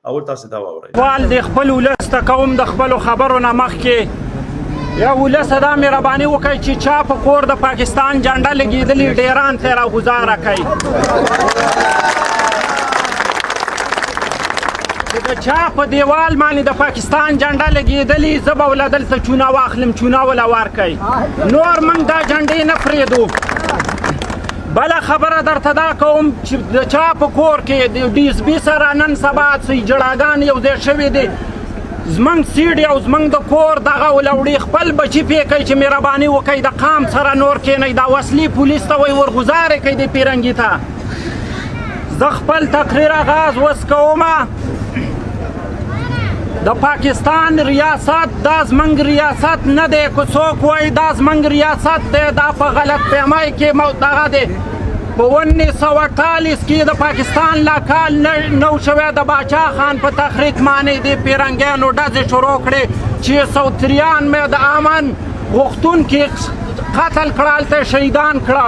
اول تاسو دا واورئ. سوال د خپل ولس ته کوم د خپلو خبرو نه مخکې، یا ولس دا مهرباني وکړئ چې چا په کور د پاکستان جنډه لګېدلې ډیران ته راګوزاره کړئ. چې د چا په دیوال باندې د پاکستان جنډه لګېدلې، زه به وله دلته چونه واخلم، چونه وله ورکړئ. نور موږ دا جنډې نه پرېږدو. بله خبره درته دا کوم چې د چا په کور کې د ډي اس بي سره نن سبا جړاګان یو ځای شوي دي، زمونږ سیډي او زمونږ د کور دغه ولوړي خپل بچي پې کوي چې مهرباني وکړئ د قام سره نور کښېنئ، دا وسلې پولیس ته وایي ورګوزارې کوي د پیرنګي ته. زه خپل تقریر آغاز اوس کوم. د پاکستان ریاست دا زمونږ ریاست نه دی، که څوک وایي دا زمونږ ریاست دی دا په غلط فهمۍ کې دغه دی. په 1948 کې د پاکستان لا کال نو شوی، د باچا خان په تحریک باندې د پیرنګیانو ډزې شروع کړې چې سوتریان مې د امن غوښتونکي قتل کړه، هلته شهیدان کړه.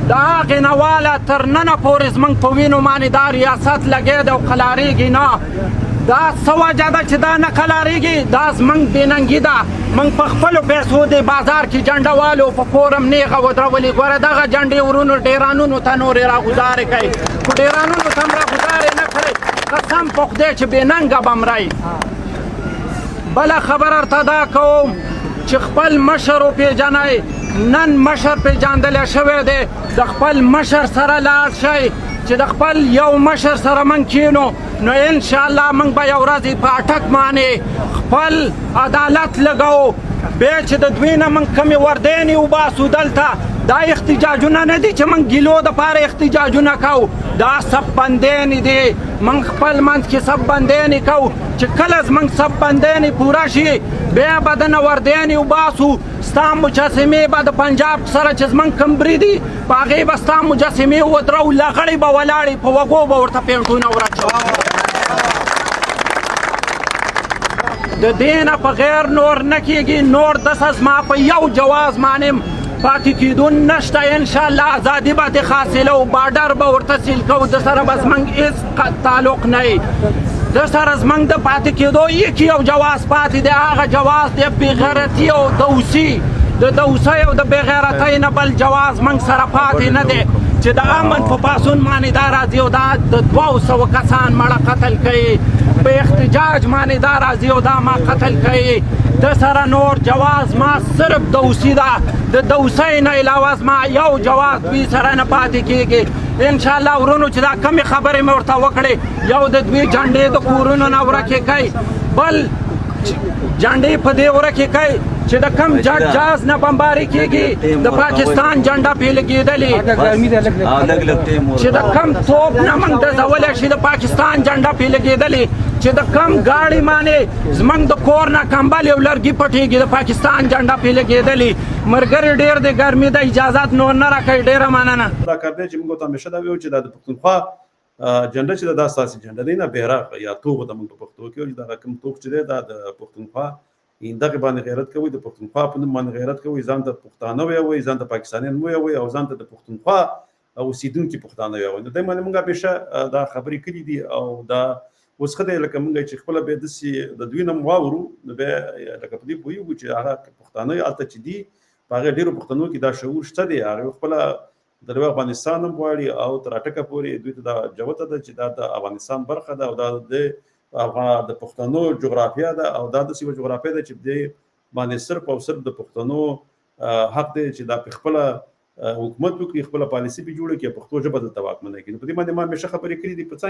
د هغې نه واله تر ننه پورې زمونږ په وینو باندې دا ریاست لګی دی او قلارېږي نه. دا څه وجه ده چې دا نه قلارېږي؟ دا زمونږ بېننګي ده. موږ په خپلو پیسو د بازار کې جنډه والو په کور هم نیغه ودرولې. ګوره دغه جنډې ورونو ډیرانونو ته نورې راګوزارې کوي، خو ډیرانونو ته هم راګوزارې نه کړئ، قسم په خدای چې بېننګه به مرئ. بله خبره ورته دا کوم چې خپل مشر وپېژنئ. نن مشر پېژندلی شوی دی، د خپل مشر سره لاړ شئ. چې د خپل یو مشر سره موږ کښېنو نو انشاءالله موږ به یو ورځ په اټک باندې خپل عدالت لګوو. بیا چې د دوی نه موږ کومې وردینې وباسو دلته، دا احتجاجونه نه دي چې موږ ګیلو دپاره احتجاجونه کوو، دا سب بندینې دي. موږ خپل منځ کې سب بندینې کوو چې کله زموږ سب بندینې پوره شي بیا به دنه وردینې وباسو. ستا مجسمې به د پنجاب سره چې زموږ کوم بري دي په هغې به ستا مجسمې ودرو، لغړې به ولاړې، په وږو به ورته پېنټونه وراچوو. د دې نه په غیر نور نه کېږي. نور داسې زما په یو جواز باندې پاتې کېدون نشته. انشاءالله ازادي به ترې حاصلوو، بارډر به ورته سیل کوو، د سره به زموږ هېڅ تعلق نه وي. د سره زموږ د پاتې کېدو یک یو جواز پاتې دی، هغه جواز دی بېغیرتي او دوسي. د دوسۍ او د بېغیرتۍ نه بل جواز موږ سره پاتې نه دی چې د امن په پاسون باندې دا راځي او دا د 200 کسان مړه قتل کوي، په احتجاج باندې دا راځي او دا ما قتل کوي. د سره نور جواز ما صرف دوسي ده، د دوسۍ نه علاوه زما یو جواز دوی سره نه پاتې کېږي. انشاءالله ورونو چې دا کمې خبرې مې ورته وکړې، یو د دوی جنډې د کورونو نه ورکې کوي، بل جنډې په دې ورکې کوي چې د کم جټ جاز نه بمباري کېږي د پاکستان جنډه پرې لګېدلې، چې د کم توپ نه موږ ډزولی شي د پاکستان جنډه پرې لګېدلې، چې د کم ګاډي باندې زموږ د کور نه کمبل یو لرګي پټېږي د پاکستان جنډه پرې لګېدلې. ملګري ډېر دی، ګرمي ده، اجازت نور نه راکوي. ډېره مننه. دا کار دی چې موږ ته همیشه دا ویو چې دا د پښتونخوا جنډه چې دا ستاسې جنډه دی نه، بیرغ یا توغ ته موږ په پښتو کې وایو چې دغه کوم توغ چې دی دا د پښتونخوا دغه باندې غیرت کوي، د پښتونخوا په نوم باندې غیرت کوي، ځان ته پښتانه وایي، ځان ته پاکستانیان وایي او ځان ته د پښتونخوا اوسېدونکي پښتانه وایي. نو دې باندې موږ همیشه دا خبرې کړې دي او دا اوس ښه دی لکه موږ چې خپله بیا داسې د دوی نه واورو نو بیا لکه په دې پوهېږو چې هغه پښتانه هلته چې دي په هغې ډېرو پښتنو کې دا شعور شته دی، هغې خپله د لوی افغانستان هم غواړي او تر اټکه پورې دوی ته دا جوته ده چې دا د افغانستان برخه ده او دا د د پښتنو جغرافیا ده او دا داسې یوه جغرافیا ده چې دې باندې صرف او صرف د پښتنو حق دی چې دا په خپله حکومت وکړي، خپله پالیسي پرې جوړه کړي، پښتو ژبه دلته واکمنه کړي. نو په دې باندې ما همیشه خبرې کړې دي. په څنګ